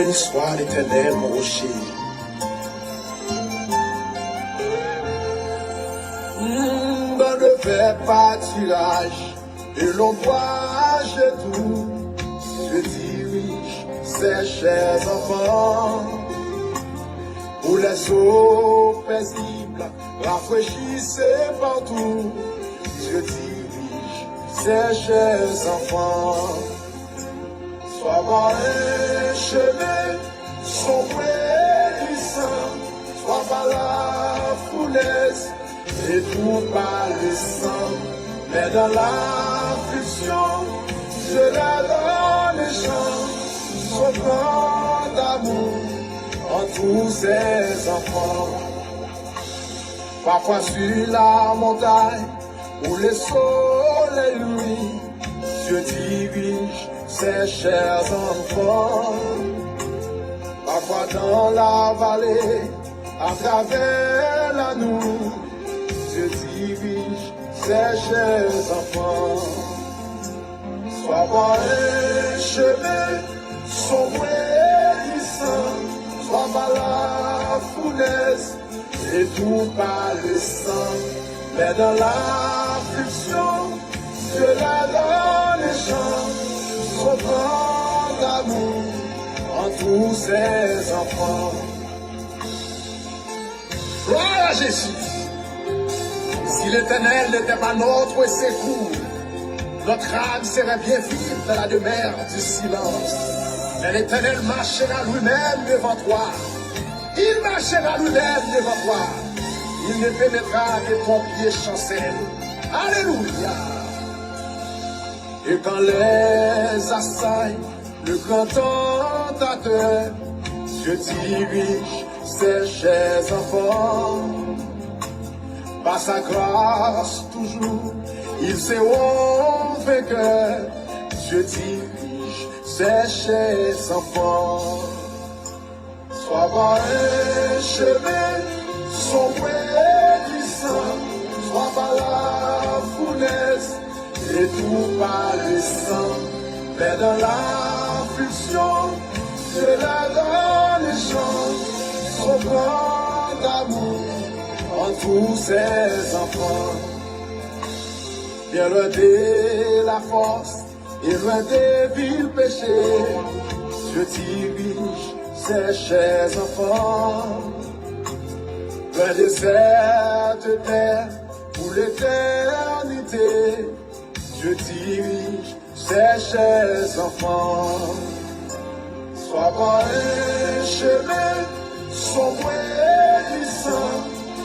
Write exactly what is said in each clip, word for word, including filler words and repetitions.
Béni soit l'Éternel, mon rocher. Hmm, dans le vert pâturage et l'ombrage doux, Dieu dirige ses chers enfants. Où les eaux paisibles rafraîchissent partout, Dieu dirige ses chers enfants. Soit par un chemin sombre et glissant, soit par la fournaise et tout par le sang. Mais dans l'affliction, Dieu la donne chance, son grand amour en tous ses enfants. Parfois sur la montagne où le soleil luit, Dieu dirige ses chers enfants. Parfois dans la vallée, à travers la nuit, Dieu dirige ses chers enfants. Soit par un chemin sombre et glissant, soit par la fournaise et tout par le sang. Mais dans l'affliction, Dieu la donne chance, son grand amour en tous ses enfants. Gloire à Jésus. Si l'Éternel n'était pas notre secours, notre âme serait bien vite dans la demeure du silence. Mais l'Éternel marchera lui-même devant toi. Il marchera lui-même devant toi. Il ne permettra que ton pied chancelle. Alléluia. Et quand les assailles, le grand tentateur, Dieu dirige ses chers enfants. Par sa grâce toujours, ils seront vainqueurs. Dieu dirige ses chers enfants. Soit par un chemin sombre et glissant, soit par la fournaise et tout par le sang. Mais dans l'affliction, Dieu la donne chance, son grand amour en tous ses enfants. Bien loin de la force et loin des vils péchés, Dieu dirige ses chers enfants. Loin de cette terre pour l'éternité, Dieu dirige ses chers enfants. Soit par un chemin sombre et glissant,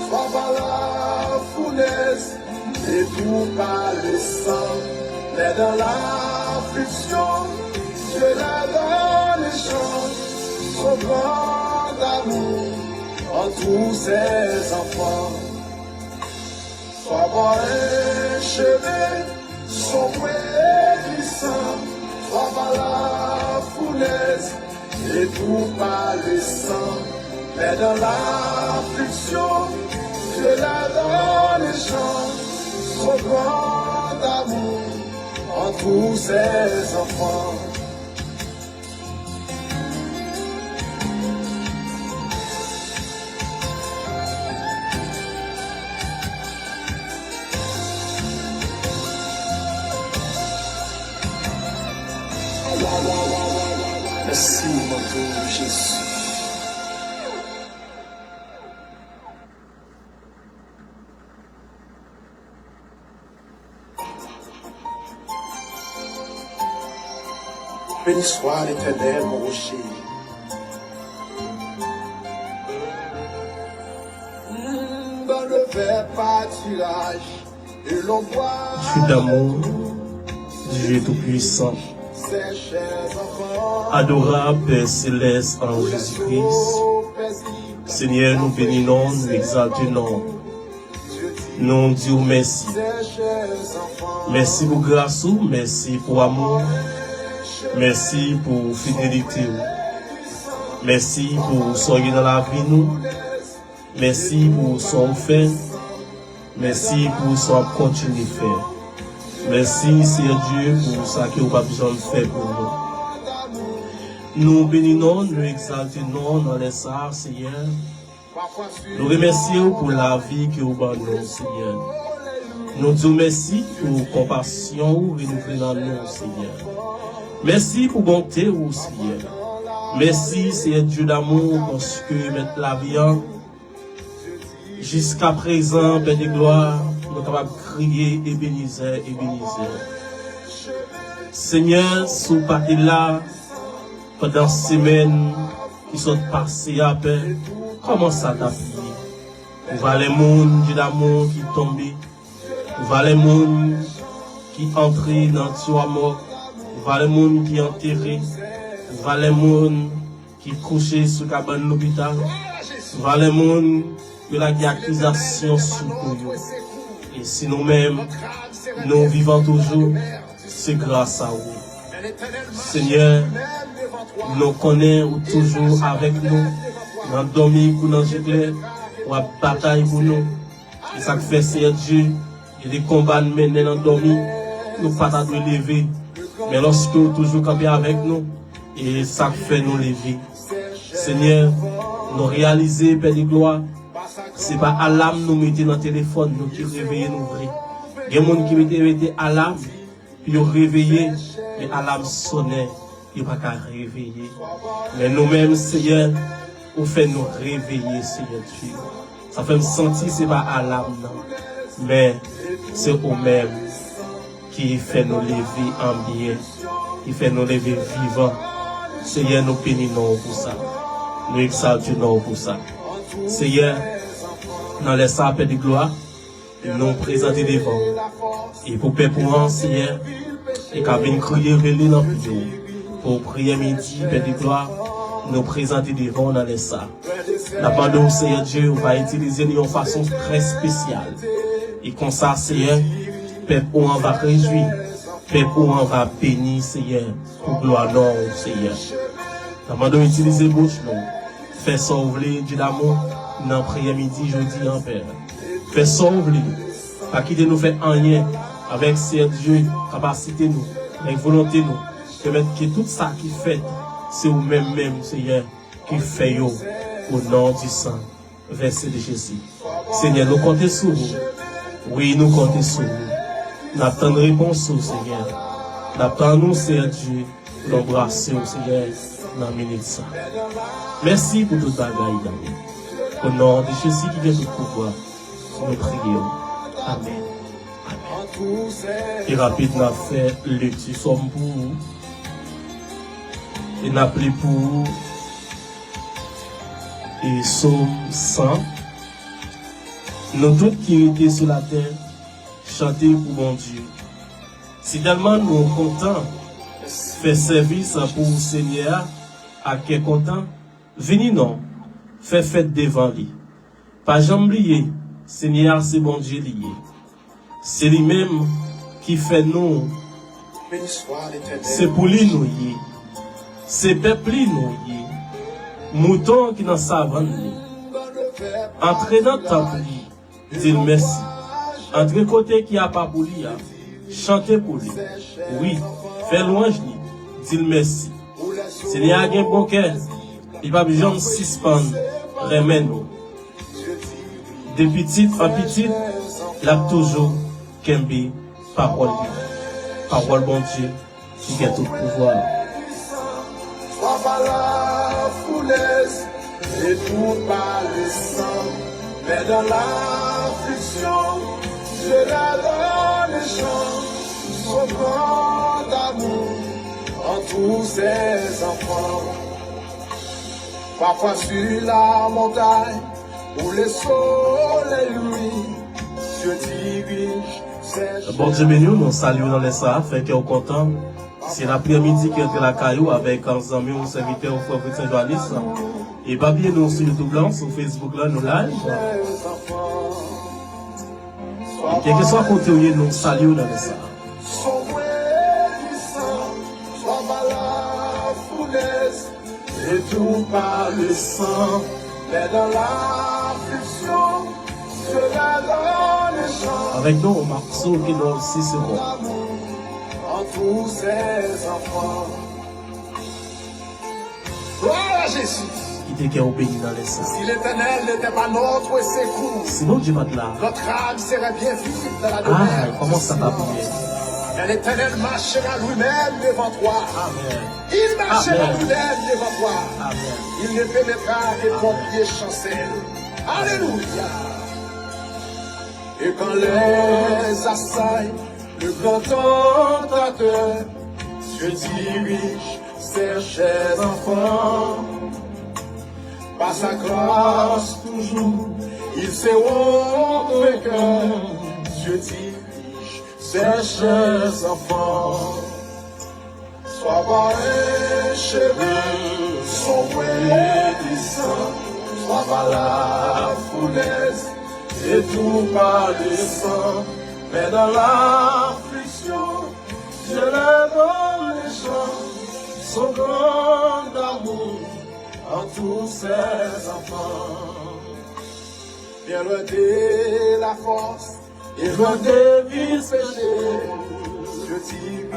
soit par la fournaise et tout par le sang. Mais dans l'affliction, Dieu la donne chance, son grand amour en tous ses enfants. Soit par un chemin sombre et glissant, soit par la fournaise et tout par le sang. Mais dans l'affliction, Dieu la donne chance, son grand amour en tous ses enfants. Mèsi, mon Dieu, Jésus. Béni soit l'Éternel, mon rocher. Dans le vert pâturage et l'ombrage Dieu d'amour, Dieu tout-puissant, adorable Père céleste en Jésus-Christ, Senyè, nou beni non w, nou egzalte non w. Nou di w mèsi. Mèsi pou gras ou, mèsi pou amou w, mèsi pou fidelite w. Mèsi pou sa w ye nan lavi nou. Mèsi pou sa w fè. Mèsi pou sa w ap kontinye fè. Mèsi, Seyè Dye, pou sa ke w p ap janm fè pou nou. Nou beni non, nou egzalte non nan lè sa a, Senyè. Nou remèsye w pou lavi ke w ban nou, Senyè. Nou di w mèsi pou konpasyon ou renouvle nan nou, Senyè. Mèsi pou bonte ou, Senyè. Mèsi, Senyè Dye damou, paske mèt lavi an, jiska prezan, Pè de glwa, nou kapab kriye Ebenezè, Ebenezè. Senyè, si w pa te la pandan semèn ki sot pase a, Pè, kòman sa t ap ye? Ou valè moun, Dye damou, ki tonbe. Ou valè moun ki antre nan twa mò. Ou valè moun ki antere. Ou valè moun ki kouche sou kabann lopital. Ou valè moun yo lage akizasyon sou do yo. E si nou menm, nou vivan toujou, se gras a ou. Senyè, nou konnen ou toujou avèk nou, nan dòmi kou nan je klè, w ap batay pou nou. E sa k fè, Senyè Dye, gen de konba n mennen nan dòmi, nou pa ta dwe leve. Men lòske w toujou kanpe avèk nou, e sa k fè nou leve. Senyè, nou reyalize, Pè de glwa, se pa alam nou mete nan telefòn nou ki reveye nou vre. Gen moun ki mete, mete alam, yo reveye, men alam sonnen, yo pa ka reveye. Men nou menm, Senyè, ou fè nou reveye, Senyè Dye. Sa fè m santi se pa alam nan, men se ou menm ki fè nou leve an byen, ki fè nou leve vivan. Senyè, nou beni non w pou sa. Nou egzalte non w pou sa. Senyè, nan lè sa a, Pè de glwa, nou prezante devan w. E pou pèp ou an, Senyè, e ka vin kriye rele nan pye w. Pou priyè midi, Pè de glwa, nou prezante devan w nan lè sa. N ap mande w, Senyè Dye, ou va itilize nou yon fason trè espesyal. E konsa, Senyè, pèp ou an va rejwi, pèp ou an va beni, Senyè, pou glwa non w, Senyè. N ap mande w itilize bouch nou. Fè sa w vle, Dye damou, nan priyè midi jodi an, Pè. Fè sa w vle. Pa kite nou fè anyen avèk, Senyè Dye, kapasite nou, avèk volonte nou. Pèmèt ke tout sa ki fèt, se ou menm menm, Senyè, ki fè yo, au nom du sang versé de Jésus. Senyè, nou konte sou ou. Wi, nou konte sou ou. N ap tann repons ou, Senyè. N ap tann ou, Senyè Dye, pou n anbrase w, Senyè, nan minit sa. Mèsi pou tout bagay, Dade. O non de Jezi ki gen tout pouvwa, nou priye w. Amèn. Amèn. Pi rapid, n ap fè lekti sòm pou ou. E n ap li pou ou. E Sòm san. Nou tout ki rete sou latè, chante pou Bondye. Si tèlman nou kontan fè sèvis pou Senyè a ak kè kontan, vini non, fè fèt devan li. Pa janm bliye, Senyè a se Bondye li ye. Se li menm ki fè nou. Se pou li nou ye. Se pèp li nou ye. Mouton ki nan savann li. Antre nan tanp li, di l mèsi. Antre kote ki apa pou li a, chante pou li. Wi, fè lwanj li, di l mèsi. Senyè a gen bon kè, li p ap janm sispann renmen nou. De pitit an pitit, l ap toujou kenbe pawòl li. Pawòl Bondye ki gen tout pouvwa. Sois par la fournaise et tout par le sang, mais dans l'affliction, Dieu la donne chance, son grand amour entoure ses enfants. Parfois sur la montagne, où le soleil luit, Dieu dirige ses Bondye beni w, nou salye w nan lè sa a, fè kè w kontan. Se lapremidi ki antre lakay ou avèk zanmi w, sèvitè w, frè w, Kretyen Jwanis. E pa bliye nou sou YouTube la, sou Facebook la, nou live. Kèlkeswa kote w ye, nou salye w nan lè sa a. Son bouillissant, soit par la fournaise, et tout par le sang, mais dans l'affliction, cela donne chance. Avec nous, Marceau Guédon Cicéron. Entoure ses enfants. Jésus. Kite kè w beni nan lè sa. Si l'Éternel n'était pas notre secours, Si Bondye pa t la, notre âme serait bien vide dans la demeure du Seigneur. Kòman sa t ap ye? Mais l'Éternel marchera lui-même devant toi. Amen. Il marchera Amen. lui-même devant toi. Amen. Il ne te mettra que ton Amen. pied chancelle. Alléluia. Et quand les assailles, le grand tentateur, Dieu dirige ses chers enfants. Par sa grâce toujours, ils seront vainqueurs. Dieu dirige ses chers enfants. Sois pas un chemin sombre et glissant, sois pas la fournaise et tout par le sang, mais dans l'affliction, Dieu lève au méchant son grand amour en tous ses enfants. Bien loin de la force et loin des vices péchés, Dieu dirige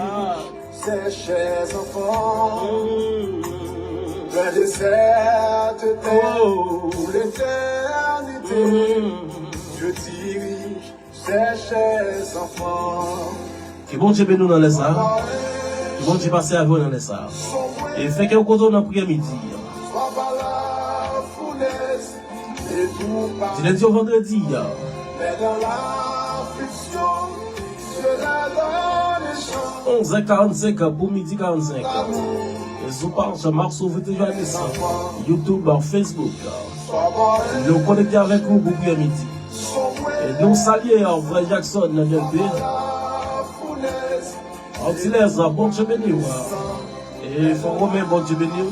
ses chers enfants. Loin de cette terre où l'éternité, Dieu dirige ses chers enfants. Ke Bondye beni w nan lè sa a. Ke Bondye pase avè w nan lè sa a. E fè kè w kontan nan priyè midi. Di lendi o vandredi. Onz è karannsenk pou midi karannsenk. E sou paj Marc Sauveur Téjoinessan, YouTube, Facebook. Nou konekte avèk ou pou priyè midi. E nou salye, a, Frè Jackson nan Delpe. Antilèz, Bondye beni w. E Fò Romen, Bondye beni w.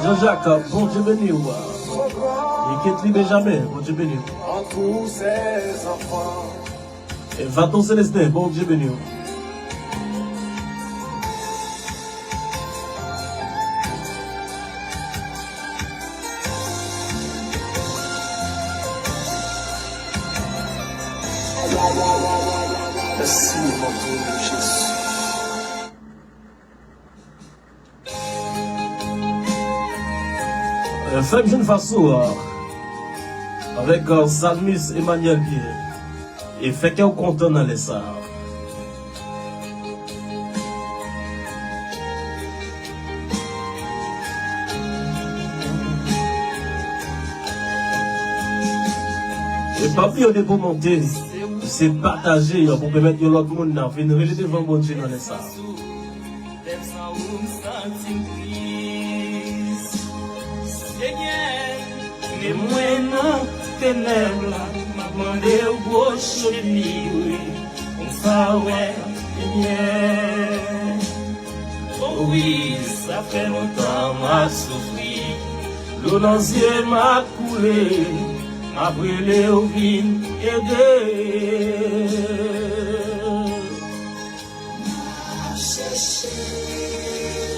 Jean Jacques, Bondye beni w. E Ketly Benjamin, Bondye beni w. E Vato Celestin, Bondye beni w. Mèsi, Bondye, Jezi. Euh, fè m jwenn fas ou, euh, avèk, euh, salmis Emmanuel Pierre. E fè kè w kontan nan lè sa a. E pa bliye, depi w monte, se pataje yo pou pèmèt yon lòt moun nan vin rele devan Bondye nan lè sa a. Lè m san ou, m santi m tris. Senyè, men mwen nan tenèb la, m ap mande w gwo chemire, pou m sa wè limyè. O wi, sa fè lontan m ap soufri, dlo nan zye m ap koule, m ap rele w vin ede. M ap chèche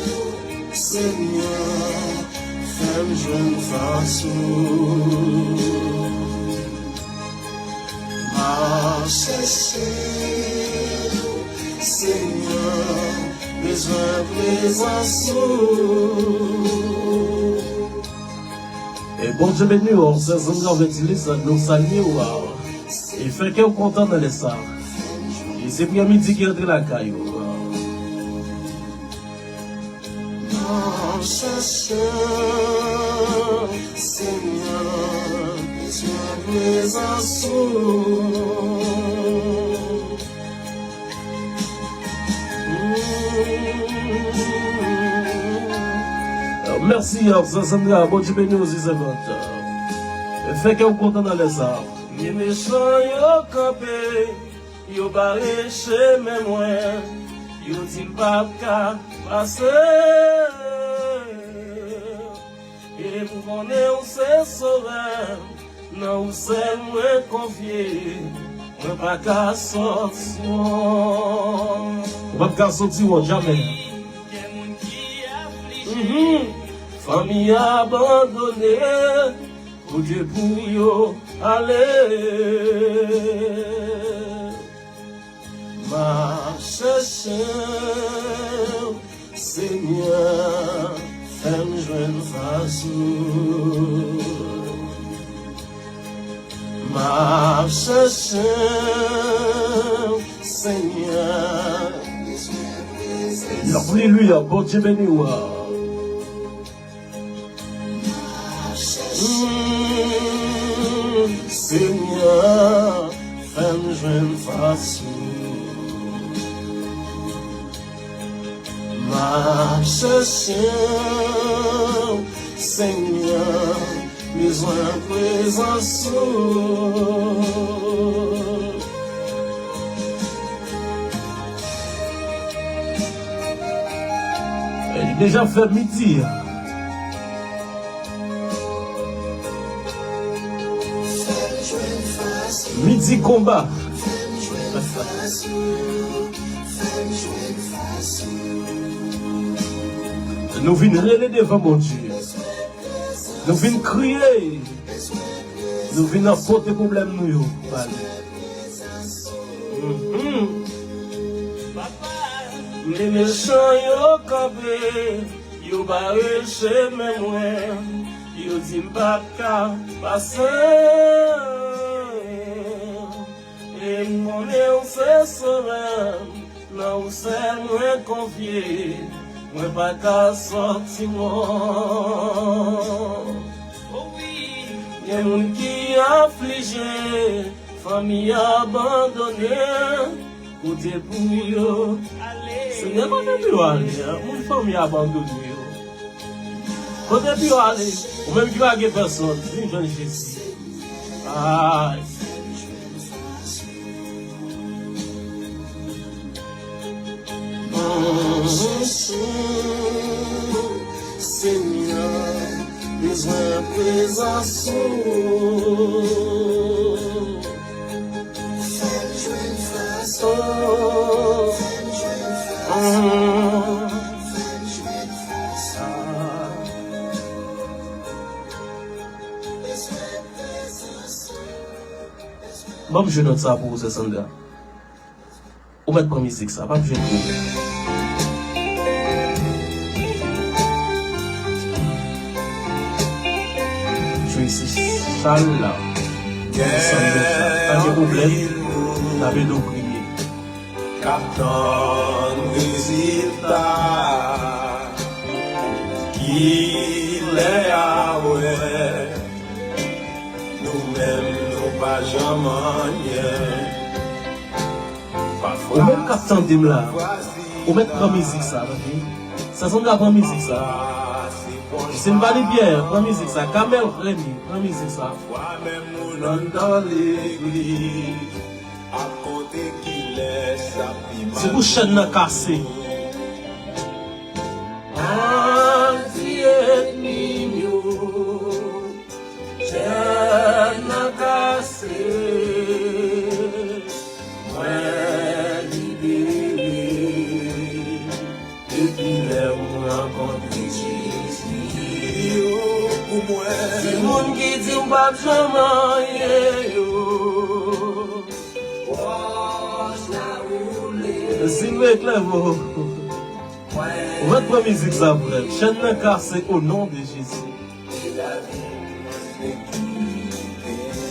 w, Senyè, fè m jwenn fas ou. M ap chèche w, Senyè, bezwen prezans ou. E Bondye beni w, sè Sandra Ventilis, nou salye w. E fè kè w kontan nan lè sa a. E se priyè midi ki rantre lakay ou. M ap chèche w, Senyè, bezwen prezans ou. Mèsi, sè Sandra. Bondye beni w, sè sèvant. Fè kè w kontan nan lè sa a. Men mechan yo kanpe, yo bare chemen mwen, yo di m p ap ka pase. E m konnen w se Sovè m, nan ou sèl mwen konfye, mwen pa ka sòti wont. Ou p ap ka sòti wont, jamè. Gen moun ki aflije, mhm, fanmi abandone, kote pou yo ale. M ap chèche w, Senyè, Fas ou, m ap chèche w, Senyè. Aleluya, Bondye beni w. Mm, Senyè, fè m jwenn fas ou. M ap chèche w, Senyè, bezwen prezans ou. Li deja fè midi a. Midi konba. Nou vin rele devan Bondye. Nou vin kriye. Nou vin ap pote pwoblèm nou yo ba li. Mhm. Papa, men mechan yo kanpe, yo bare chemen mwen, yo di m p ap ka pase. E m konnen w se sovè m, nan ou sèl mwen konfye, mwen pa ka sòti won. Gen moun ki aflije, fanmi abandone, kote pou yo ale? Senyè, kote pou yo ale, a? Moun fanmi abandone yo. Kote pou yo ale? Ou menm ki pa gen pèsòn, vin jwenn Jezi. Ay. Senyè, bezwen prezans ou. Fè m jwenn fas ou. Fè m jwenn fas ou. Fè m jwenn fas ou. Ban m jwe nòt sa pou ou, sè Sandra. Ou mèt pran mizik sa, pa p jwe pou ou. Tracy Charles la. Sandra, pa gen pwoblèm. N ap ede w priye. K ap tann rezilta. Kilè a wè, nou menm nou pa janm anyen. Ou menm k ap tande m la, ou mèt pran mizik sa, tande. Sè Sandra, pran mizik sa. Silvani Pierre, pran mizik sa. Kamèl Remy, pran mizik sa. Se pou chèn nan kase. Anti ènmi m yo, chèn nan kase, mwen libere. Depi lè m rankontre Jezi, yo pou mwen. Timoun ki di m p ap janm anyen yo, wòch la woule. Silve Clermont. Ou mèt pran mizik sa, frè m. Chèn nan kase, o non de Jezi.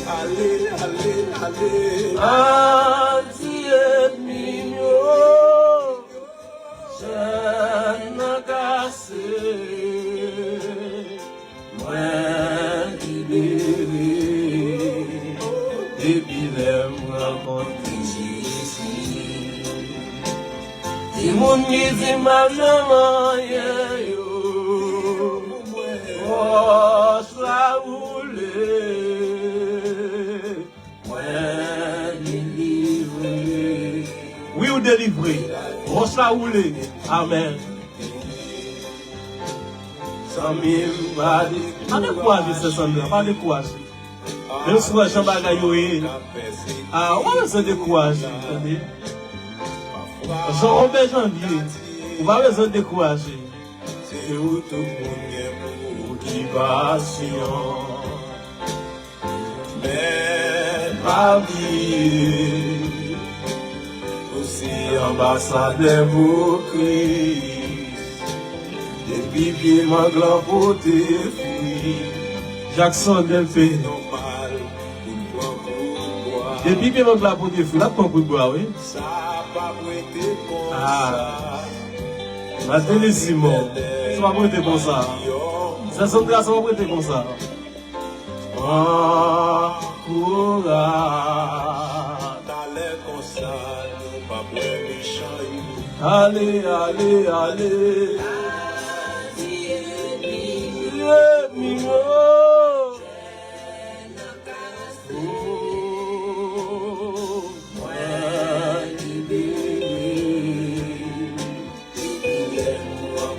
Ale, ale, ale. Anti ènmi m yo, chèn nan kase, mwen libere. Depi lè m rankontre Jezi, timoun ki di m p ap janm anyen yo, wòch la woule, mwen delivre. Wi, ou delivre. Wòch la woule. Amèn. Zanmi m, pa dekouraje. Pa dekouraje, sè Sandra, pa dekouraje. Menm si w wè jan bagay yo ye, a, ou pa bezwen dekouraje, tande. Jan Wobè Janvye, ou pa bezwen dekouraje. Se ou tout moun gen pou okipasyon. Men pa bliye, ou se anbasadè pou Kris. Depi pye mang lan pote fwi. Jackson Delpé. Nòmal pou n pran kout bwa. Depi pye mang la pote fwi, l ap pran kout bwa, wi. Sa p ap rete konsa. Ah. Martelly Simon, sa p ap rete konsa. Sè Sandra, sa p ap rete konsa. Pran kouraj. Talè konsa, nou p ap wè mechan yo. Ale, ale, ale. Ye, mi, yo.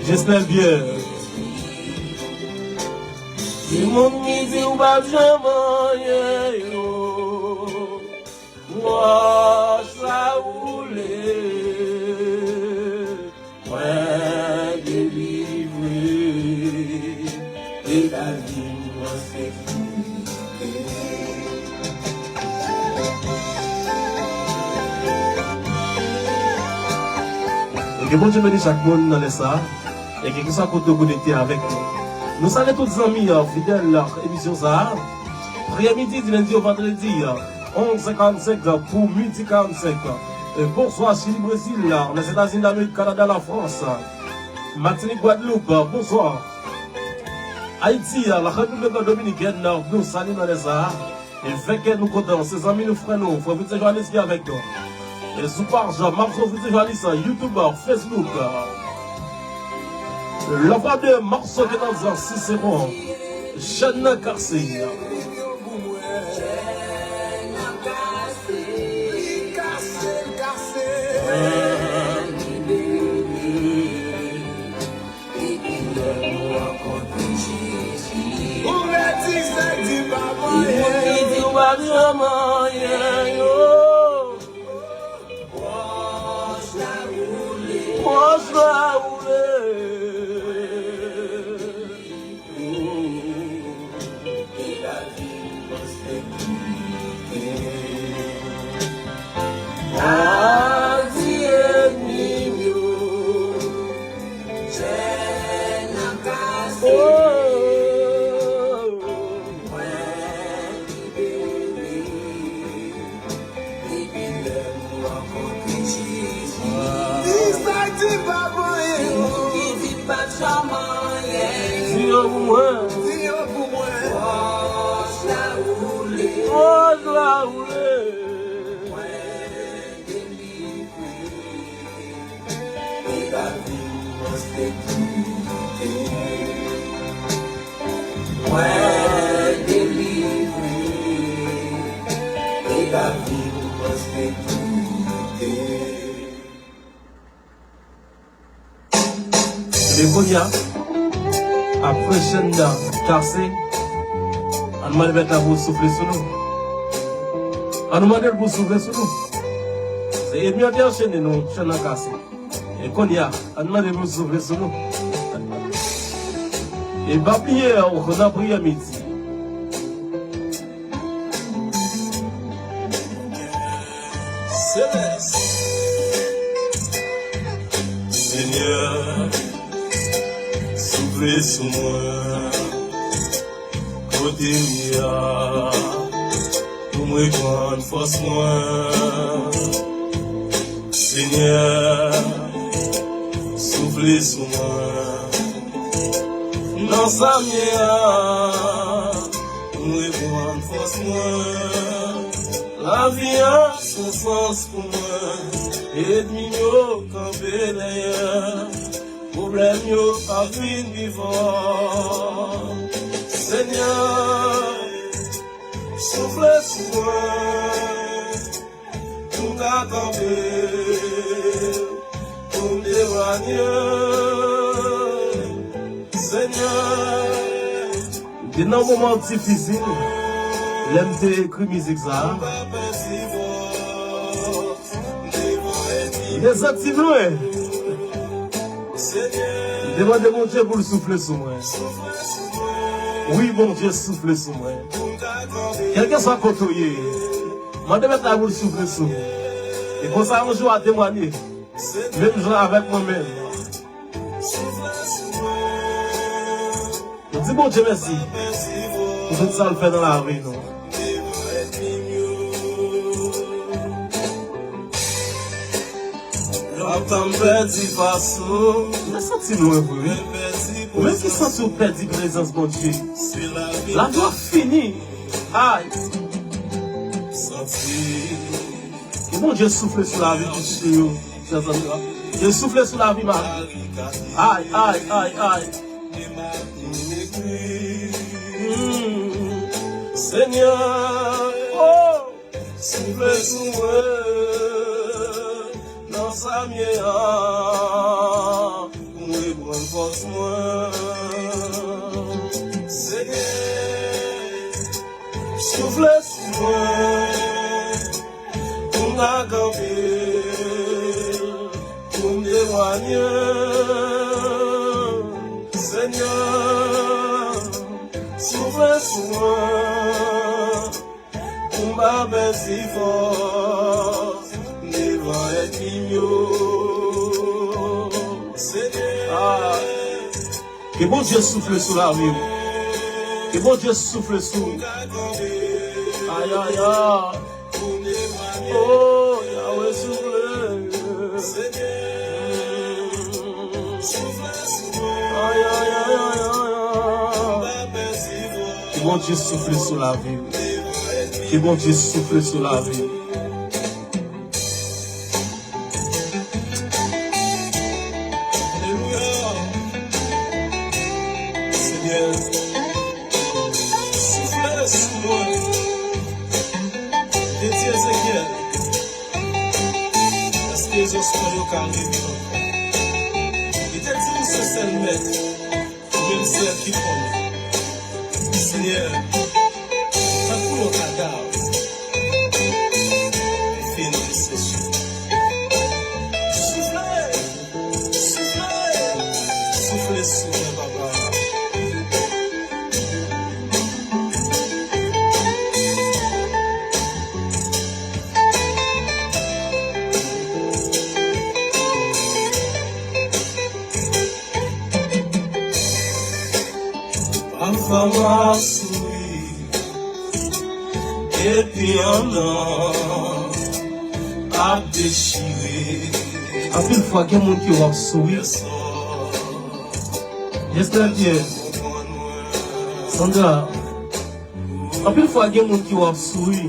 Jesnel Pierre. Gen moun ki di w p ap janm anyen yo. Wòch la woule. Mwen delivre, e lavi m an sekirite. E ke Bondye beni chak moun nan lè sa a, e kèlkeswa kote w konekte avèk nou. Nou salye tout zanmi, a, fidèl, a, emisyon sa a. Priyè midi di lendi o vandredi, a, onz è karannsenk pou midi karannsenk. E bonswa Chili, Brezil, Lèzetazini Damerik, Kanada, Lafrans, Matinik, Gwadloup, bonswa. Ayiti, Larepiblik Dominikèn, nou salye nan lè sa a. E fè kè nou kontan, se zanmi nou, frè nou, frè Vincent Johannes ki avèk nou. E sou paj Marceau Vincent Johannes, YouTube, Facebook. Lè fwa de Marceau ki nan zan, si se bon. Chèn nan kase. Ou mèt di sa k di pa manyen. Di w pa di manyen, yo. Wòch la woule. Di sa k di pa manyen. Di yo pou mwen. Di yo pou mwen. Wòch la woule. Wòch la woule. Mwen delivre. E lavi m an sekirite. Mwen delivre, e lavi m an sekirite. Ebyen kounye a, apre chèn nan kase, ann mande Mèt la pou l soufle sou nou. Ann mande l pou l soufle sou nou. Se ènmi an te anchene nou, chèn nan kase. E kounye a, ann mande pou l soufle sou nou. E pa bliye, nan priyè midi. Selès. Senyè, soufle sou mwen. Kote m ye a, pou m reprann fòs mwen. Senyè, soufle sou mwen. Nan sa m ye a, pou m reprann fòs mwen. Lavi a san sans pou mwen. Ènmi m yo kanpe dèyè. Pwoblèm yo ap vin pi fò. Senyè, soufle sou mwen, pou m ka kanpe, pou m temwanye. Senyè, m te nan moman difisil lè m te ekri mizik sa a. M te santi m lwen. M te mande Bondye pou l soufle sou mwen. Wi, Bondye soufle sou mwen. Kèlkeswa kote w ye, mande Mèt la pou l soufle sou ou. E konsa yon jou w a temwanye, menm jan avèk mwen menm. Di Bondye mèsi pou tout sa l fè nan lavi nou. Lòt tan m pèdi fason. Mwen santi lwen vre, wi. Ou menm ki santi w pèdi prezans Bondye. Lavi w ap fini. Ay. Ke Bondye soufle sou lavi pitit li yo. Ke l soufle sou lavi mari. Ay, ay, ay, ay. Mm. Senyè, oh, soufle sou mwen nan sa m ye a, pou m reprann fòs mwen. Senyè, soufle sou mwen, pou m ta kanpe, pou m temwanye. Senyè, soufle sou mwen, pou m pa pèdi fòs devan ènmi m yo. Senyè, ah, ke Bondye soufle sou lavi w. Ke Bondye soufle sou ou. Ay, ay, ay. Oh, Yahweh, soufle. Ay, ay, ay, ay, ay, ay. Ke Bondye soufle sou lavi w. Ke Bondye soufle sou lavi w. Alelouya. Senyè, soufle sou mwen. Te di Ezekyèl, èske zòs mwen yo ka revin ankò? Li te di m, se sèl Mèt, ou menm sèl ki konnen. Senyè, tankou yon kadav, li fini seche. Soufle, soufle, soufle sou mwen, papa. Pafwa m ap souri, epi anndan ap dechire. Anpil fwa, gen moun ki wè w ap souri. Yes, Dieu. Sandra, anpil fwa, gen moun ki wè w ap souri,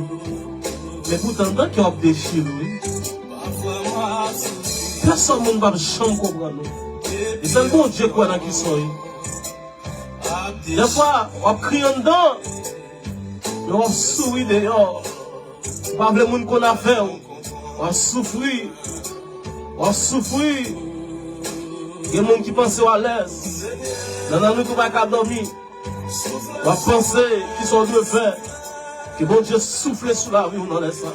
men poutan, anndan kè w ap dechire, wi. Pèsòn moun p ap janm konprann ou. E sèl Bondye k wè nan kisa w ye. Dèfwa, w ap kriye anndan, men w ap souri deyò. Ou pa vle moun konn afè w. W ap soufri. W ap soufri. Gen moun ki panse w alèz. Nan lannwit ou pa ka dòmi. W ap panse kisa w dwe fè. Ke Bondye soufle sou lavi w nan lè sa.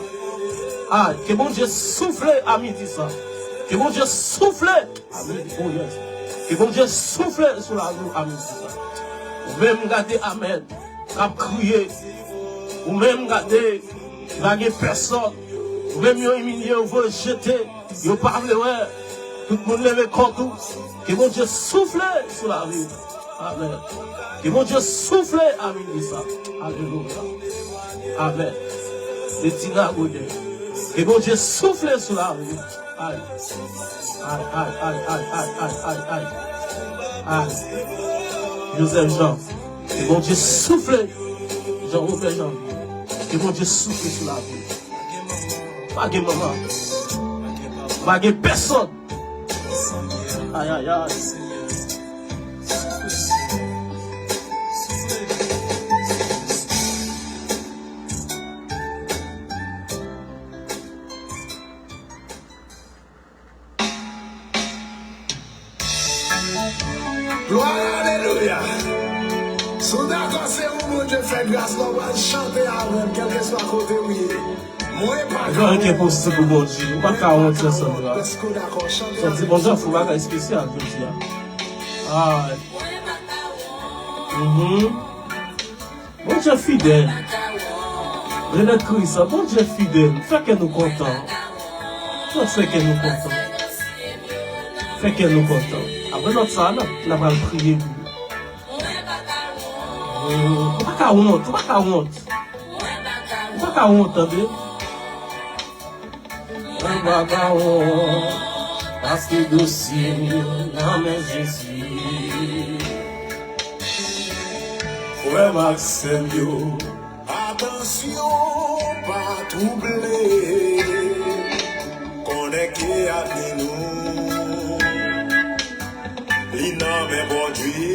A, ke Bondye soufle a midi sa. Ke Bondye soufle a midi, oh yes. Ke Bondye soufle sou lavi w a midi sa. Ou menm gade amèn k ap kriye. Ou menm gade, pa gen pèsòn. Ou menm yo imilye, yo voye jete. Yo pa vle wè. Tout moun leve kont ou. Ke Bondye soufle sou lavi w. Amèn. Ke Bondye soufle a midi sa. Alelouya. Amèn. Betina Godet. Ke Bondye soufle sou lavi w. Ay. Ay, ay, ay. Ay. Joseph Jean. Ke Bondye soufle. Jean Robert Jean. Ke Bondye soufle sou lavi w. Pa gen manman. Pa gen pèsòn. Ay, ay, ay. Glwa, alelouya. Si w dakò, se yon Bondye fè gras la, w pral chante avè m, kèlkeswa kote w ye. Mwen pa ka wont. Anyen ki enposib pou Bondye. Ou pa ka wont, sè Sandra. Èske w dakò? Chante. Sa di Bondye ap fè yon bagay espesyal jodi a. Ay. Mhm. Bondye fidèl. Renèt Krisa, Bondye fidèl. Fè kè nou kontan. Fè kè nou kontan. Fè kè nou kontan. Apre nòt sa a, n ap, n ap al priye pou nou. Ou pa ka wont, ou pa ka wont. Ou pa ka wont, tande. Mwen pa ka wont, paske dosye m yo nan men Jezi. Frè m ak sè m yo, atansyon, pa twouble. Konnen ke avni nou, li nan men Bondye.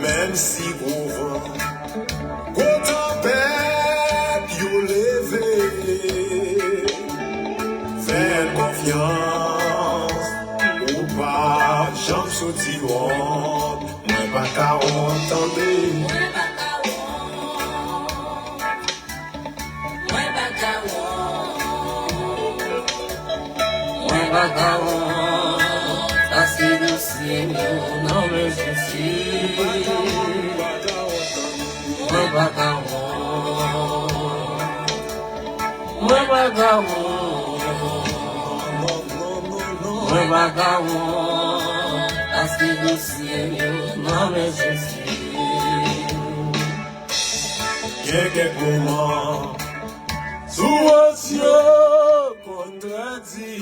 Menm si gwo van, gwo tanpèt yo leve, fè l konfyans, ou p ap janm soti wont. Mwen pa ka wont, tande. Mwen pa ka wont. Mwen pa ka wont. Paske dosye m yo nan men Jezi. Mwen pa ka wont. Mwen pa ka wont. Mwen pa ka wont. Paske dosye m yo nan men Jezi. Gen kèk moman, souvans yo konn trè di.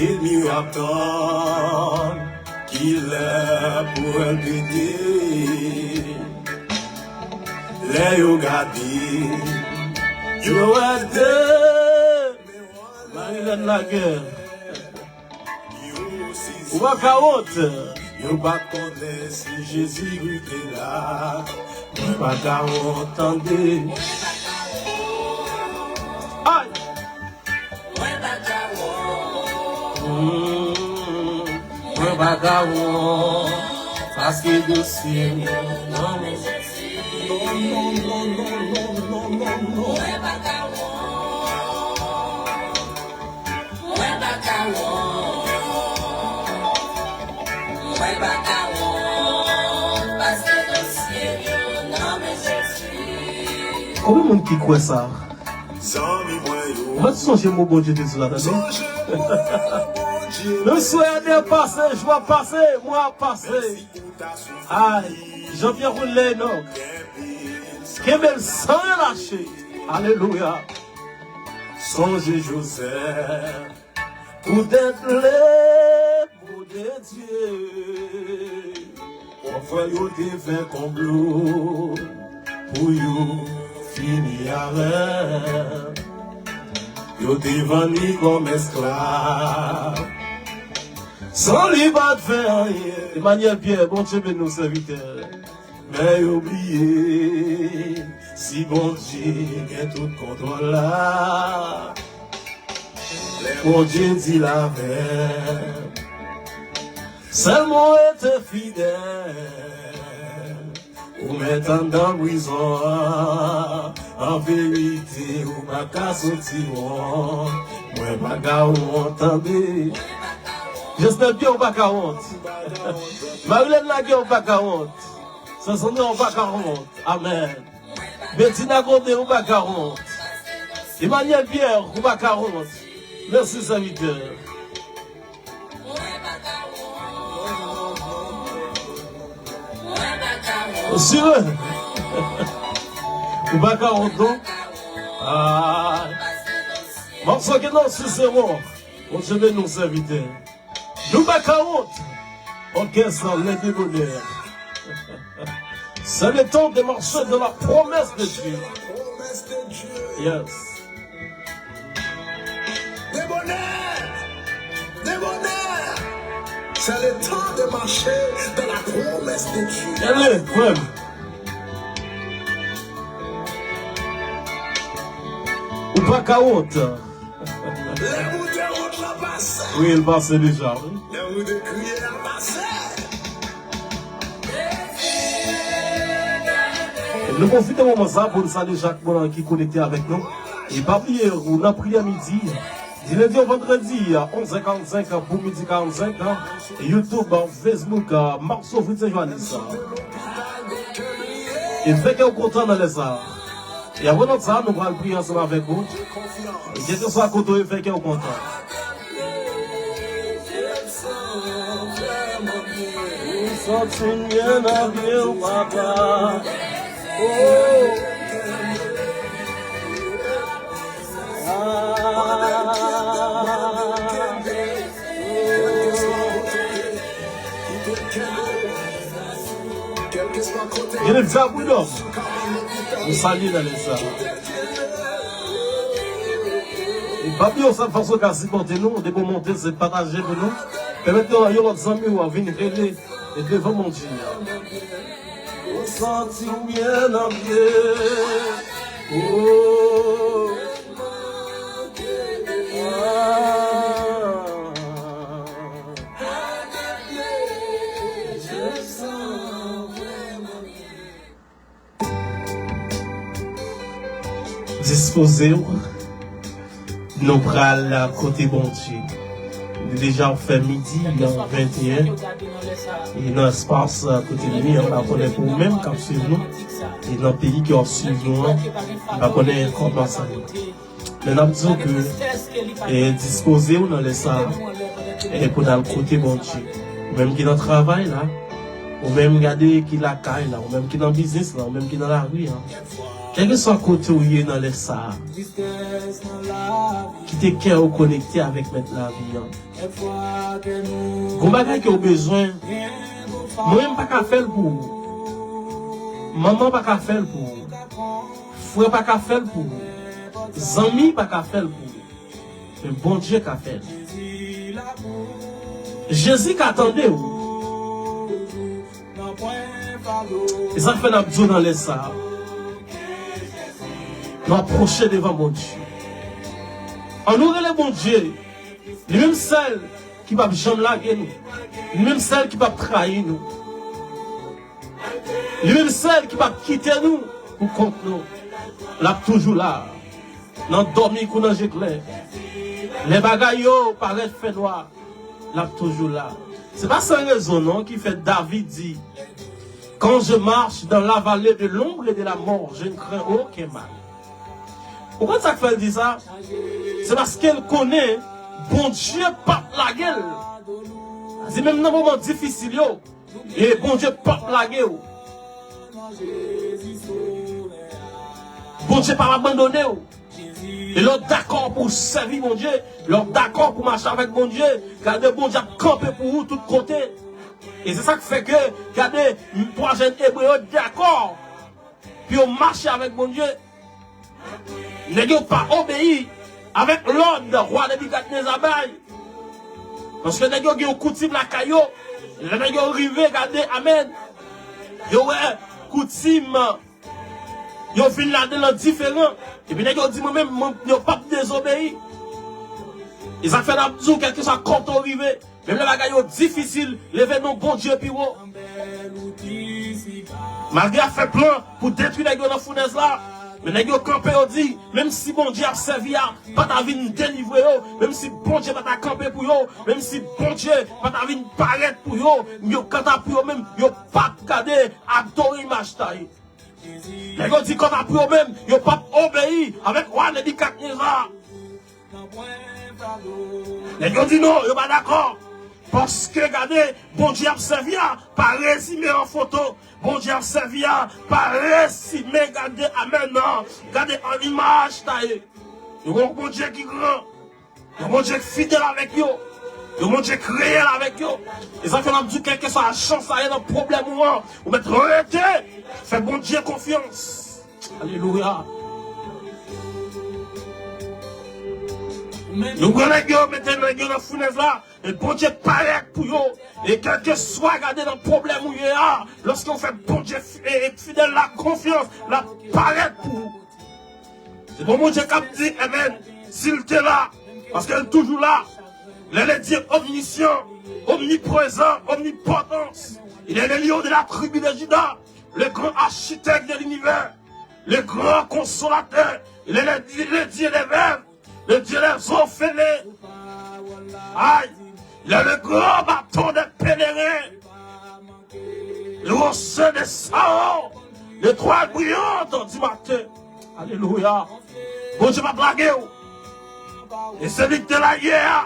Ènmi yo ap tann kilè pou èl pete. Lè yo gade, yo wè de Marilène Laguerre. Ou pa ka wont. Yo pa t konnen si Jezi rete la. Mwen pa ka wont, tande. Ay! Mm, mwen pa ka wont, paske dosye m yo nan men Jezi. Non, non, non, non. Mwen pa ka wont. Mwen pa ka wont. Mwen pa ka wont. Paske dosye m yo nan men Jezi. Konbyen moun ki kwè sa? Zanmi mwen yo. Mwen sonje mo Bondye te di la, tande. Sonje mo Bondye. Le swè de pase, jou ap pase, mwa ap pase. Ay, Jean-Pierre Roulet Enoch. Kenbe l san relache. Alelouya. Sonje Jozèf, poutèt lenmo de Dye. Pwòp frè yo te fè konplo pou yo fini avè l. Yo te vann li kòm esklav. San li pa t fè anyen. Emmanuel Pierre, Bondye beni w, sèvitè. Men yo bliye, si Bondye gen tout kontwòl la, lè Bondye di l avè m, sèlman rete fidèl, ou mèt anndan prizon an, an verite, ou pa ka soti wont, mwen pa ka wont, tande. Jesnel Pierre, ou pa ka wont. Marilène Laguerre, ou pa ka wont. Sè Sandra, ou pa ka wont. Amèn. Betina Godin, ou pa ka wont. Emmanuel Pierre, ou pa ka wont. Mèsi, sèvitè. Ou sire? Ou pa ka wont, non? Ah. Mòso ke non, si se bon. Bondye beni w, sèvitè. Nou pa ka wont. Orchestre Les Débonnaires. C'est le temps de marcher dans la promesse de Dieu. Yes. Débonnaires! Débonnaires! C'est le temps de marcher dans la promesse de Dieu. Allez, frère. Ou pa ka wont. Lè ou te wont la pase. Wi, l pase deja, wi. Lè ou te kriye la pase. Nou pwofite moman sa pou n salye chak moun ki konekte avèk nou. E pa bliye, ou nan priyè midi, di lendi o vandredi, onz è karannsenk pou midi karannsenk, YouTube, Facebook, Marceau Fritz Johannes. E fè kè w kontan nan lè sa a. E apre nòt sa a, nou pral priye ansanm avèk ou. E kèlkeswa kote w ye, fè kè w kontan. Kontinye nan pye w, papa. Oh. Ah. Gen de vagabon. Nou salye nan lè sa. E pa bliye sa fason ka sipòte nou, depi w monte, se pataje pou nou. Pèmèt yon, yon lòt zanmi w vin rele e devan Bondye. Ou santi w byen nan pye. Oh. Ah. Dispoze w, nou pral kote Bondye. Li deja fè midi, nan venteyen, e nan espas kote n ye an, m pa konnen pou ou menm k ap swiv nou, e nan peyi ke w ap swiv nou an, m pa konnen kòman sa ye. Men n ap di w ke, e, dispoze w nan lè sa a, e, pou n al kote Bondye. Ou menm ki nan travay la, ou menm gade ki lakay la, ou menm ki nan biznis la, ou menm ki nan lari a. Kèlkeswa kote w ye nan lè sa a, kite kè w konekte avèk Mèt lavi a. Gon bagay ke w bezwen, mwen m pa ka fè l pou ou. Manman pa ka fè l pou ou. Frè pa ka fè l pou ou. Zanmi pa ka fè l pou ou. Men Bondye ka fè l. Jezi ka tande w. E sa k fè n ap di w nan lè sa a, nou apwoche devan Bondye. Ann nou rele Bondye. Li menm sèl ki p ap janm lage nou. Li menm sèl ki p ap trayi nou. Li menm sèl ki p ap kite nou pou kont nou. L ap toujou la. Nan dòmi kou nan je klè. Lè bagay yo parèt fènwa, l ap toujou la. Se pa san rezon non ki fè David di, Quand je marche dans la vallée de l'ombre et de la mort, je ne crains aucun mal. Ou konn sa k fè l di sa? Se paske l konnen Bondye p ap lage l. Sa di menm nan moman difisil yo, e Bondye p ap lage w. Bondye p ap abandone w. E lè w dakò pou w sèvi Bondye, lè w dakò pou w mache avèk Bondye, gade Bondye ap kanpe pou ou tout kote. E se sa k fè ke, gade, twa jèn Ebre yo dakò pou yo mache avèk Bondye. Nèg yo pa obeyi avèk lòd wa Nebikadneza bay. Paske nèg yo gen yon koutim lakay yo. Lè nèg yo rive, gade, amèn. Yo wè koutim yo vin ladan l diferan. Epi nèg yo di, mwen menm, mwen, yo p ap dezobeyi. E sa k fè n ap di w, kèlkeswa kote w rive, menm lè bagay yo difisil, leve non Bondye pi wo. Malgre y ap fè plan pou detwi nèg yo nan founèz la, men nèg yo kanpe, yo di, menm si Bondye ap sèvi a pa ta vin delivre yo, menm si Bondye pa ta kanpe pou yo, menm si Bondye pa ta vin parèt pou yo, yo kanta pou yo menm, yo p ap gade adore imaj taye. Nèg yo di kanta pou yo menm, yo p ap obeyi avèk wa Nebikadneza. Nèg yo di non, yo pa dakò. Paske gade, Bondye ap sèvi a pa rezime an foto. Bondye ap sèvi a pa rezime, gade, amèn, nan, gade an imaj taye. Yo gon Bondye ki gran. Yon Bondye k fidèl avèk yo. Yon Bondye k reyèl avèk yo. E sa fè n ap di w, kèlkeswa jan sa ye nan pwoblèm ou an, ou mèt rete fè Bondye konfyans. Alelouya. Yo pran nèg yo, mete nèg yo nan founèz la, e Bondye parèt pou yo. E kèlkeswa, gade, nan pwoblèm ou ye a, lòske w fè Bondye fi-, e, e fidèl la konfyans, l ap parèt pou ou. Se bon Bondye k ap di, amèn, si l te la, paske l toujou la. Il est le Dieu omniscient, omniprésent, omnipotent. Il est le lion de la tribu de Juda, le grand architecte de l'univers, le grand consolateur. Il est le, le Dieu des veuves, le Dieu des orphelins. Aïe, il est le grand bâton des pèlerins. Le rocher de Saron, l'étoile brillante du matin. Alelouya. Bondye p ap lage w. E se li k te la yè a,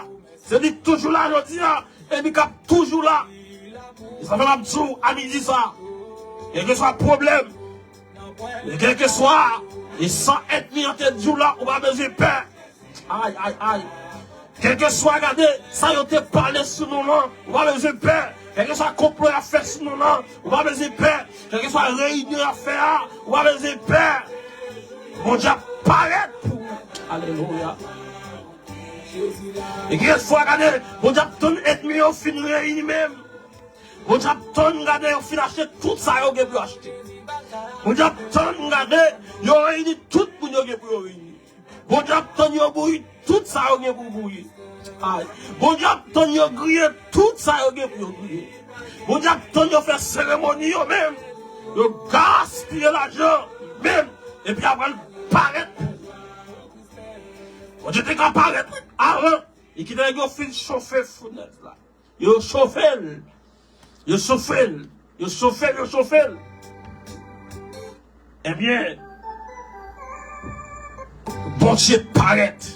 se li k toujou la jodi a, e li k ap toujou la. E sa fè m ap di w a midi sa, kèlkeswa pwoblèm, kèlkeswa e sa ènmi an te di w la, ou pa bezwen pè. Ay, ay, ay. Kèlkeswa, gade, sa yo te pale sou nou lan, ou pa bezwen pè. Kèlkeswa konplo y ap fè sou nou lan, ou pa bezwen pè. Kèlkeswa reyinyon y ap fè a, ou pa bezwen pè. Bondye ap parèt pou ou. Alelouya. E kèlkeswa, gade, Bondye ap tann ènmi yo fin reyini menm. Bondye ap tann, gade, yo fin achte tout sa yo gen pou yo achte. Bondye ap tann, gade, yo reyini tout moun yo gen pou yo reyini. Bondye ap tann yo bouyi tout sa yo gen pou bouyi. Ay. Bondye ap tann yo griye tout sa yo gen pou yo griye. Bondye ap tann yo fè seremoni yo menm. Yo gaspiye lajan menm. Epi apre l parèt pou ou. Bondye te ka parèt avan. Li kite nèg yo fin chofe founèz la. Yo chofe l. Yo chofe l. Yo chofe l, yo chofe l. Ebyen, Bondye parèt.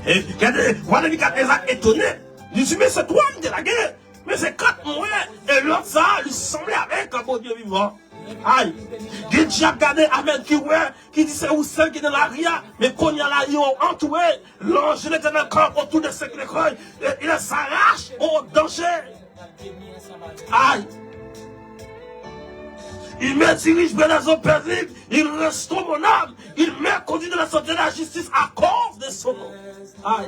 E gade, wa Nebikadneza etone. Li di, "Men se twa m te lage, men se kat mwen, e lòt sa a, li sanble avèk Bondye vivan." Ay, gen dyab, gade, amèn, ki wè, ki di se ou sèl ki nan lari a, men kounye a la, yo antoure. L'ange de l'Éternel campe autour de ceux qui le craignent, et il les arrache au danger. Ay. Il me dirige vers les eaux paisibles, il restaure mon âme, il me conduit dans les sentiers de la justice à cause de son nom. Ay.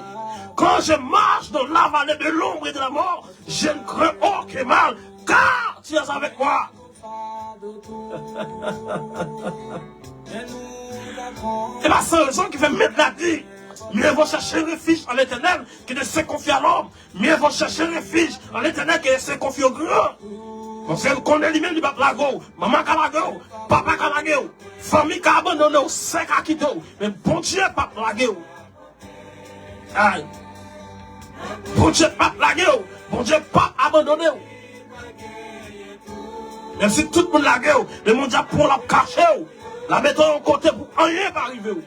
Quand je marche dans la vallée de l'ombre et de la mort, je ne crains aucun mal, car tu es avec moi. E pa san rezon ki fè Mèt la di, mieux vaut chercher refuge en l'Éternel que de se confier à l'homme. Mieux vaut chercher refuge en l'Éternel que de se confier au grand. Paske l konnen li menm li p ap lage w. Manman ka lage w, papa ka lage w, fanmi ka abandone w, sè ka kite w. Men Bondye p ap lage w. Ay. Bondye p ap lage w. Bondye p ap abandone w. Menm si tout moun lage w, men Bondye ap pran w, l ap kache w. L ap mete w yon kote pou anyen pa rive w.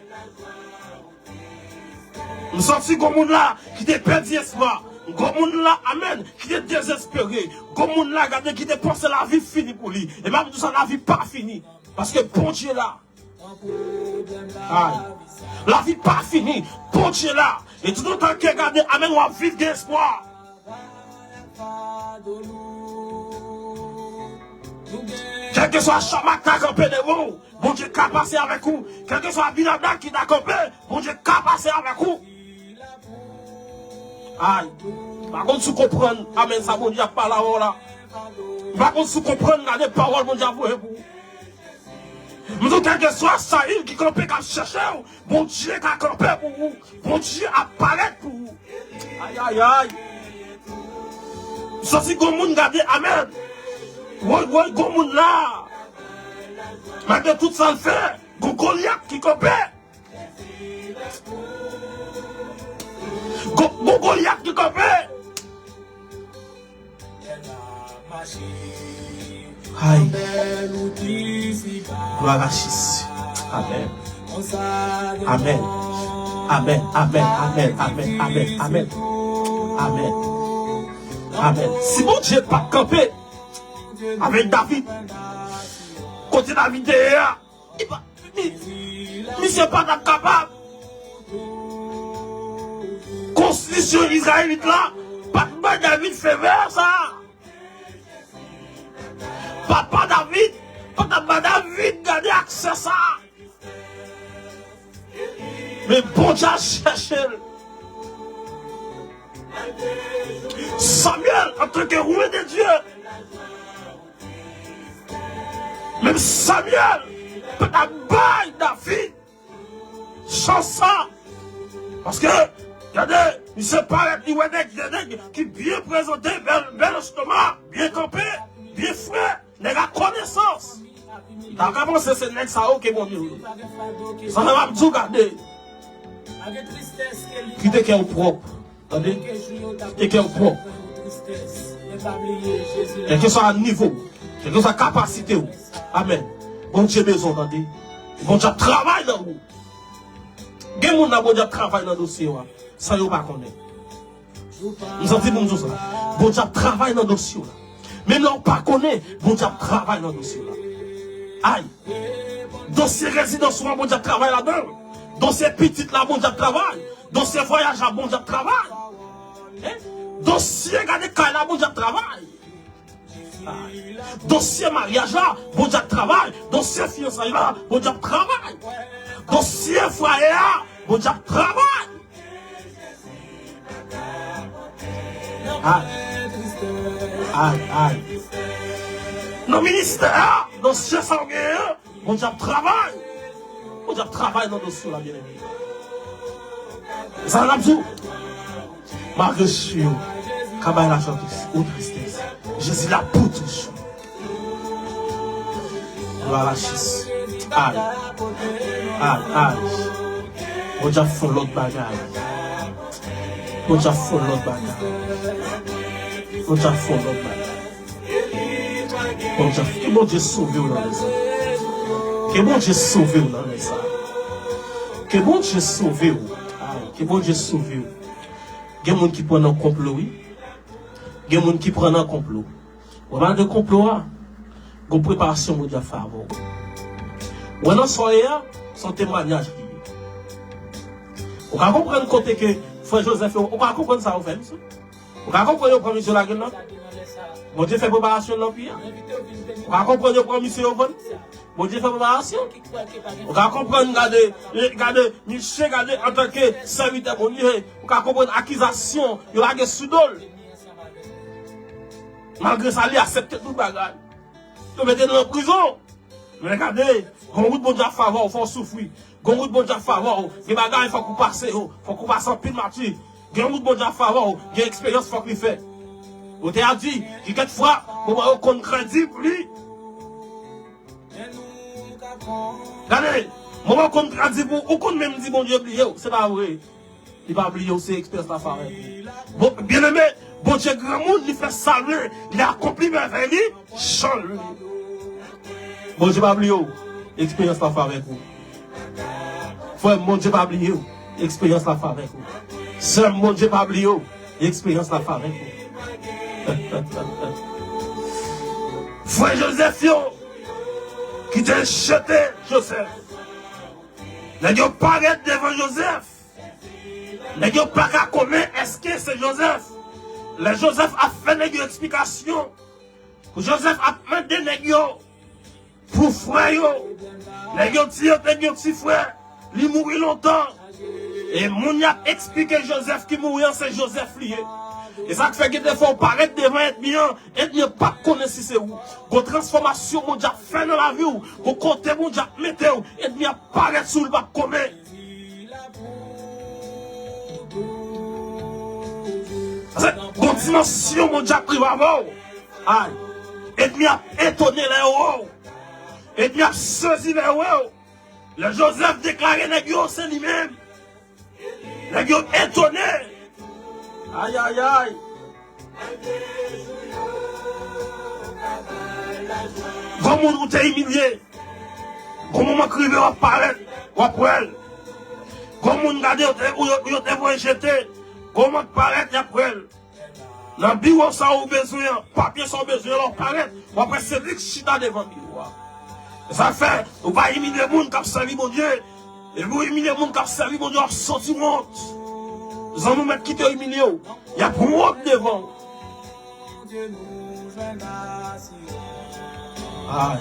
M santi gon moun la ki te pèdi espwa. Gon moun la, amèn, ki te dezespere. Gon moun la, gade, ki te panse lavi fini pou li. E m ap di w sa, lavi pa fini. Paske Bondye la. Ay. Lavi pa fini. Bondye la. E toutotan ke, gade, amèn, w ap viv, gen espwa. Kèlkeswa Chamak ta kanpe devan w, Bondye ka pase avèk ou. Kèlkeswa Abinadab ki ta kanpe, Bondye ka pase avèk ou. Ay, m pa konn si w konprann amèn sa Bondye ap pale avè w la. M pa konn si w konprann gade pawòl Bondye ap voye pou ou. M di w, kèlkeswa Sayil ki kanpe k ap chèche w, Bondye ka kanpe pou ou. Bondye ap parèt pou ou. Ay, ay, ay. M santi gon moun gade, amèn. Woy, woy, gon moun la. Malgre tout sa l fè, gon Golyat ki kanpe. Gon, gon Golyat ki kanpe. Ay. Glwa a Jezi. Amèn. Amèn. Amèn, amèn, amèn, amèn, amèn, amèn. Amèn. Amèn. Si Bondye pa t kanpe avèk David, kote David te ye a, li pa, li, misye pa t ap kapab. Konstitisyon Izrayelit la pa t bay David favè sa. Papa David pa t ap ba David gade aksè sa. Men Bondye al chèche l. Samyèl, antanke roi de Dye, menm Samyèl pa t ap bay David chans sa. Paske, gade, misye parèt, li wè nèg, de nèg ki byen prezante, bèl, bèl estoma, byen kanpe, byen fre, nèg a konesans. Li ta ka panse se nèg sa yo ke Bondye vle. Sa fè m ap di w, gade, kite kè w pwòp. Tande? Kite kè w pwòp. Kèlkeswa nivo w, kèlkeswa kapasite w. Amèn. Bondye bezwen w, tande. Bondye ap travay nan ou. Gen moun nan Bondye ap travay nan dosye yo a, san yo pa konnen. M santi pou m di w sa. Bondye ap travay nan dosye w la. Menm lè w pa konnen, Bondye ap travay nan dosye w la. Ay! Dosye rezidans ou an, Bondye ap travay ladan l. Dosye pitit la, Bondye ap travay. Dosye vwayaj la, Bondye ap travay. Hein? Dosye gade kay la, Bondye ap travay. Ay. Dosye maryaj la, Bondye ap travay. Dosye fiyansay la, Bondye ap travay. Dosye fwaye a, Bondye ap travay. Ay. Ay, ay. Nan ministè a, nan sijè sa w genyen an, Bondye ap travay. Bondye ap travay nan dosye w la, byeneme. Sa n ap di w, malgre jou yo ka bay lajwa ou tristès, Jezi la pou toujou. Glwa a Jezi. Ay. Ay, ay. Bondye ap fè yon lòt bagay. Bondye ap fè yon lòt bagay. Bondye ap fè yon lòt bagay. Bondye, ke Bondye sove w nan lè sa. Ke Bondye sove w nan lè sa. Ke Bondye sove w. Ay, ke Bondye sove w. Gen moun ki pran nan konplo, wi. Gen moun ki pran nan konplo. Ou pale de konplo a, gon preparasyon Bondye ap fè avè w. Ou wè nan sa w ye a, se yon temwayaj li ye. Ou ka konprann kote ke frè Joseph yo, ou ka konprann sa yo fè, mesye. Ou ka konprann yo pran misye lage l nan. Bondye fè preparasyon nan pi a. Ou ka konprann yo pran misye yo vann. Bondye fè preparasyon. Ou ka konprann gade, gade, misye gade antanke sèvitè Bondye. Ou ka konprann akizasyon yo lage sou do l. Malgre sa, li aksepte tout bagay. Yo mete l nan prizon. Men gade, gon wout Bondye ap fè avè w, fò w soufri. Gon wout Bondye ap fè avè w, gen bagay fòk ou pase yo, fòk ou pase anpil mati. Gen wout Bondye ap fè avè w, gen eksperyans fòk li fè. Yo te a di, gen kèk fwa, moman yo konn kredib li. Gade, moman yo konn kredib ou, ou konn menm di Bondye bliye w, se pa vre. Li pa bliye w, se eksperyans la fè avèk ou. Bon, byeneme, Bondye granmoun, li fè sa l vle, li akonpli mèvèy li, jan l vle. Bondye pa bliye w, eksperyans la fè avèk ou. Frè m, Bondye pa bliye w, eksperyans la fè avèk ou. Sè m, Bondye pa bliye w, eksperyans la fè avèk ou. Frè Joseph yo, ki te jete Joseph. Nèg yo parèt devan Joseph. Nèg yo pa ka konnen èske se Joseph. Lè Joseph ap fè nèg yo eksplikasyon, pou Joseph ap mande nèg yo pou frè yo. Nèg yo di yo te gen yon ti frè, li mouri lontan. E moun y ap eksplike Joseph ki mouri an, se Joseph li ye. E sa k fè gen de fwa w parèt devan ènmi an, ènmi an p ap konnen si se ou. Gon transfòmasyon Bondye ap fè nan lavi w, gon kote Bondye ap mete w, ènmi ap parèt sou l, p ap konnen. Paske gon dimansyon Bondye ap rive avè w. Ay. Ènmi ap etone lè yo wè w. Ènmi ap sezi lè yo wè w. Lè Joseph deklare nèg yo se li menm, nèg yo etone. Ay, ay, ay. Gon moun ou te imilye, gon moman k rive w ap parèt, w ap wè l. Gon moun gade yo te, ou yo, yo te voye jete, gon moman k parèt, y ap wè l. Nan biwo sa ou bezwen an, papye sa ou bezwen an, lè w parèt, w ap wè se li k chita devan biwo a. E sa fè, ou pa imilye moun k ap sèvi Bondye. Epi ou imilye moun k ap sèvi Bondye, w ap santi wont. Zanmi w mèt kite yo imilye w. Y ap wont devan w. Ay.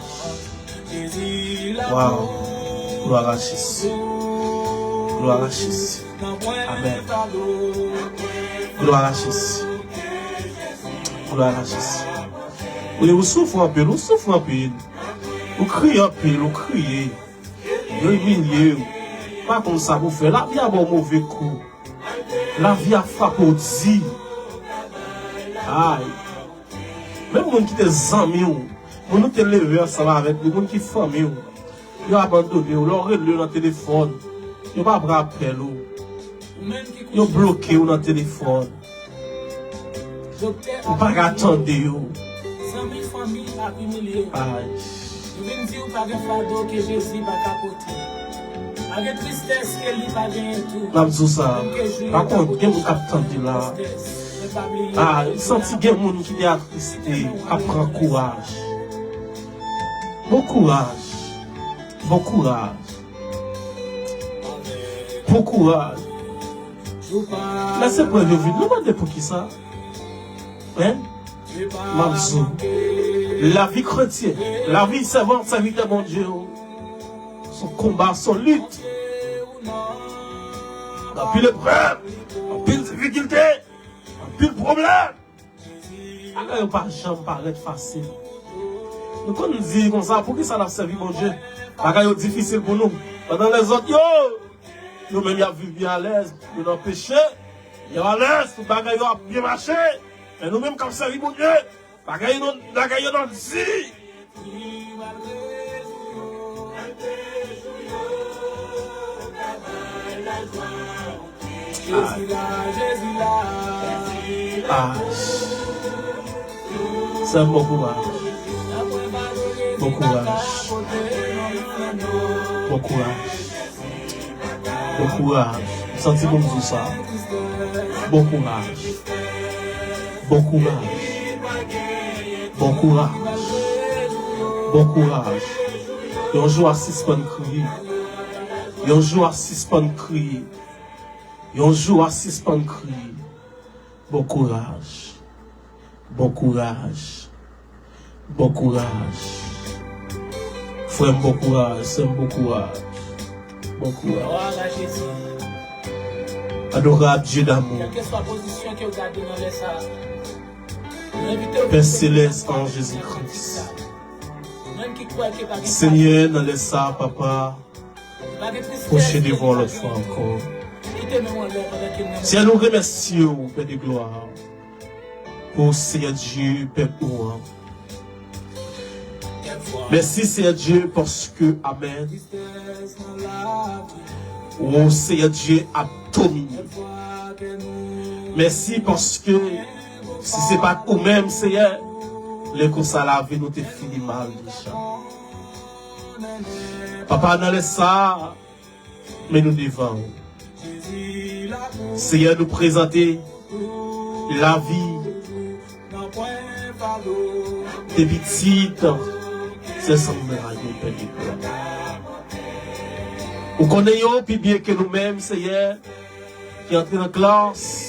Waw. Glwa a Jezi. Glwa a Jezi. Amèn. Glwa a Jezi. Glwa a Jezi. Wi, ou soufri anpil, ou soufri anpil. Ou kriye anpil, ou kriye. Yo imilye w. Pa konn sa pou fè. Lavi a ba w move kou. Lavi a frape w di. Ay. Menm moun ki te zanmi w, moun ou te leve ansanm avèk li, moun ki fanmi w, yo abandone w. Lè w rele yo nan telefòn, yo pa pran apèl ou. Yo bloke w nan telefòn. Ou pa ka tande yo. Zanmi, fanmi ap imilye w. Ay. Yo vin di w pa gen fado ke Jezi pa ka pote. Pa gen tristès ke li pa genyen tou. M ap di w sa. Menm ke jou yo pa konn, gen moun k ap tande la. Tristès. Ah, m santi gen moun ki te atriste, k ap pran kouraj. Bon kouraj. Bon kouraj. Bon kouraj. Lè se prèv yo vin, nou mande poukisa. Hein? M ap di w, lavi kretyen, lavi sèvant, sèvitè Bondye yo, se yon konba, se yon lit. Anpil eprèv, anpil difikilte, anpil pwoblèm. Bagay yo pa janm parèt fasil. Nou konn di konsa, poukisa n ap sèvi Bondye? Bagay yo difisil pou nou. Pandan lèzòt yo, yo menm y ap viv byen alèz, yo nan peche, y ap alèz, tout bagay yo ap byen mache. Men nou menm k ap sèvi Bondye, bagay yo, bagay yo nan di. Ah. Sè m, bon kouraj. Bon kouraj. Bon kouraj. Bon kouraj. M santi pou m di w sa. Bon kouraj. Bon kouraj. Bon kouraj. Bon kouraj. Yon jou w a sispann kriye. Yon jou w a sispann kriye. Yon jou w a sispann kriye. Bon kouraj. Bon kouraj. Bon kouraj. Frè m, bon kouraj. Sè m, bon kouraj. Bon kouraj. Adorable Dieu d'amour. Pè Selès, an Jezi Kris. Senyè, nan lè sa, Papa, pwoche devan w lòt fwa ankò. Senyè, nou remèsye w, Pè de glwa, pou Senyè Dye, pèp ou an. Mèsi, Senyè Dye, paske, amèn. O Senyè Dye, ap domine. Mèsi paske si se pa t ou menm, Senyè, lè konsa lavi nou te fini mal deja. Papa, nan lè sa a, men nou devan w. Senyè, nou prezante lavi de pitit sè Sandra yo, Pè de glwa. Ou konnen yo pi byen ke nou menm, Senyè, ki antre nan klas,